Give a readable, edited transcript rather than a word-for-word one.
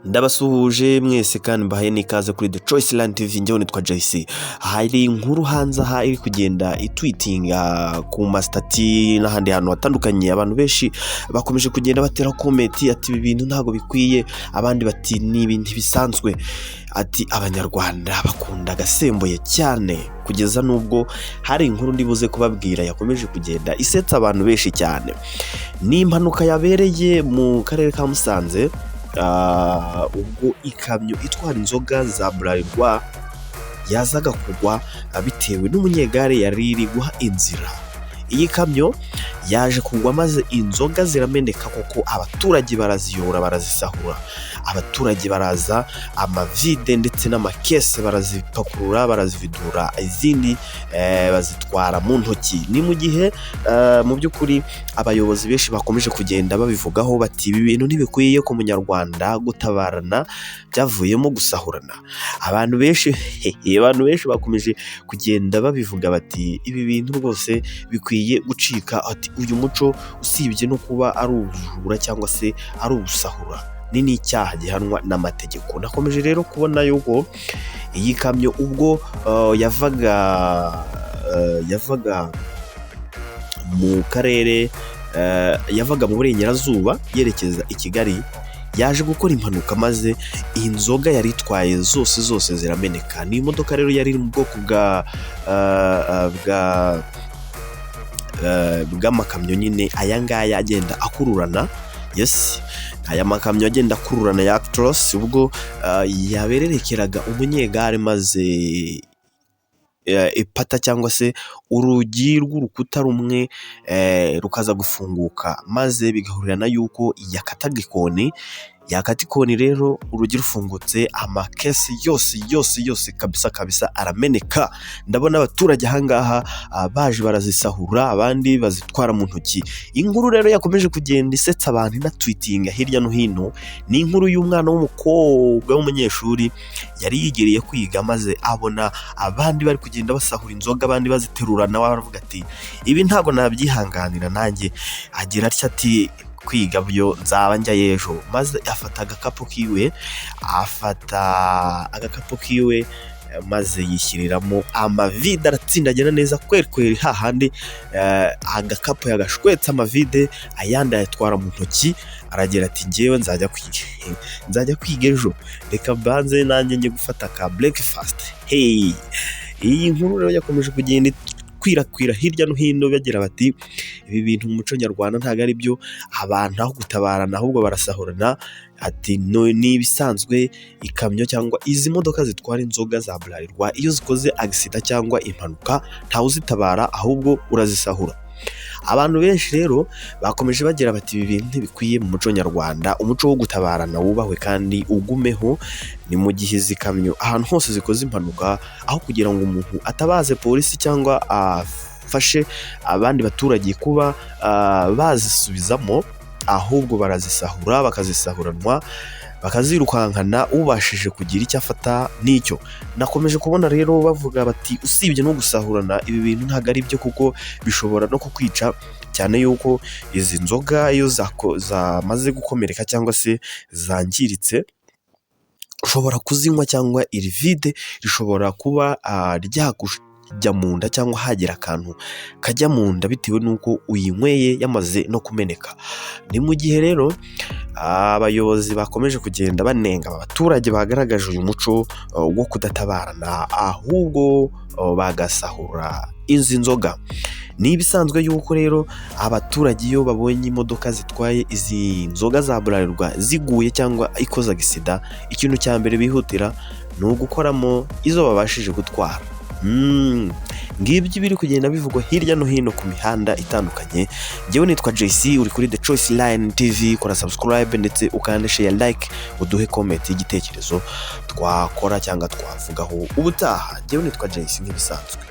Ndabasuhuje mwese kandi mbahaye n'ikaze kuri The Choice Line TV. Njyewe nitwa JC. Hari inkuru hanze aha iri kugenda itwitinga ku ma status n'ahandi hantu hatandukanye. Abantu benshi bakomeje kugenda batera comment ati: "Ibi bintu ntabwo bikwiye." Abandi bati: "Ni ibintu bisanzwe." Ati: "Abanyarwanda bakunda agasembuye cyane." Kugeza n'ubwo hari inkuru ndibuze kubabwira yakomeje kugenda isetsa abantu benshi cyane. Ni impanuka yabereye mu karere ka Musanze, ubwo ikamyo itwara inzoga za Bralirwa yazaga kugwa bitewe n'umunyegare yari iri guha inzira. Iyi kamyo yaje kugwa maze inzoga zirameneka kuko abaturage baraziyora, barazisahura. Abaturage baraza, amavide ndetse n'amakese barazipakurura, barazividura, izindi bazitwara mu ntoki. Ni mu gihe mu by'ukuri abayobozi benshi bakomeje kugenda babivugaho bati: "Ibi bintu ntibikwiye ku munyarwanda, gutabarana byavuyemo gusahurana." Abantu benshi bakomeje kugenda babivuga bati: "Ibi bintu rwose bikwiye gucika." Ati: "Uyu muco usibye no kuba ari ubujura cyangwa se ari ubusahura, ni n'icyaha gihanwa n'amategeko." Nakomeje rero kubona yuko iyi kamyo ubwo yavaga mu karere, yavaga mu burengerazuba yerekeza i Kigali, yaje gukora impanuka maze inzoga yari itwaye zose zose zirameneka. Ni imodoka rero yari iri mu bwoko bw'amakamyo nyine aya ngaya agenda akururana. Yes, aya makamyo agenda akururana ya Actros. Ubwo yabererekeraga umunyegare maze ipata cyangwa se urugi rw'urukuta rumwe rukaza gufunguka, maze bigahurirana yuko yakataga ikoni. Yakata ikoni rero urugi rufungutse, amakesi yose yose yose kabisa kabisa arameneka. Ndabona abaturage ahangaha baje barazisahura, abandi bazitwara mu ntoki. Inkuru rero yakomeje kugenda isetsa abantu, inatwitinga hirya no hino, ni inkuru y'umwana w'umukobwa w'umunyeshuri yari yigiriye kwiga, maze abona abandi bari kugenda basahura inzoga, abandi baziterura, nawe aravuga ati: "Ibi ntabwo nabyihanganira nanjye." Agira atya ati: "Kwiga byo nzaba njyayo ejo." Maze afata agakapu kiwe, afata agakapu kiwe maze yishyiriramo amavide, aratsindagira neza kweri kweri hahandi agakapu yagashwetse amavide, ayandi ayatwara mu ntoki. Aragira ati: "Ngewe nzajya kwiga, nzajya kwiga ejo, reka mbanze nanjye njye gufata ka breakfast." Hey, iyi nkuru rero yakomeje kugenda ikwirakwira hirya no hino, bagira bati: "Ibi bintu mu muco nyarwanda ntabwo ari byo, abantu aho gutabarana ahubwo barasahurana." Ati: "Ni ibisanzwe, ikamyo cyangwa izi modoka zitwara inzoga za Bralirwa iyo zikoze accident cyangwa impanuka ntawe uzitabara, ahubwo urazisahura." Abantu benshi rero bakomeje bagira bati: "Ibi bintu ntibikwiye mu muco nyarwanda, umuco wo gutabarana wubahwe kandi ugumeho." Ni mu gihe izi kamyo ahantu hose zikoze impanuka, aho kugira ngo umuntu atabaze polisi cyangwa afashe abandi baturage kuba bazisubizamo, ahubwo barazisahura, bakazisahuranwa, bakazirukankana, ubashije kugira icyo afata n'icyo. Nakomeje kubona rero bavuga bati: "Usibye no gusahurana, ibi bintu ntabwo ari byo kuko bishobora no kukwica, cyane yuko izi nzoga iyo zamaze gukomereka cyangwa se zangiritse ushobora kuzinywa, cyangwa iri vide rishobora kuba ryakujya mu nda cyangwa hagira akantu kajya mu nda bitewe n'uko uyinyweye yamaze no kumeneka." Ni mu gihe rero abayobozi bakomeje kugenda banenga aba baturage bagaragaje uyu muco wo kudatabarana, ahubwo bagasahura izi nzoga. Ni ibisanzwe yuko rero abaturage iyo babonye imodoka zitwaye izi nzoga za Bralirwa ziguye cyangwa ikoze accident, ikintu cya mbere bihutira ni ugukoramo izo babashije gutwara. Ngibyo ibiri kugenda bivugwa hirya no hino ku mihanda itandukanye. Njyewe nitwa JC, uri kuri The Choice Line TV. Kora subscribe ndetse ukande share, like, uduhe comment y'igitekerezo twakora cyangwa twavugaho ubutaha. Njyewe nitwa JC nk'ibisanzwe.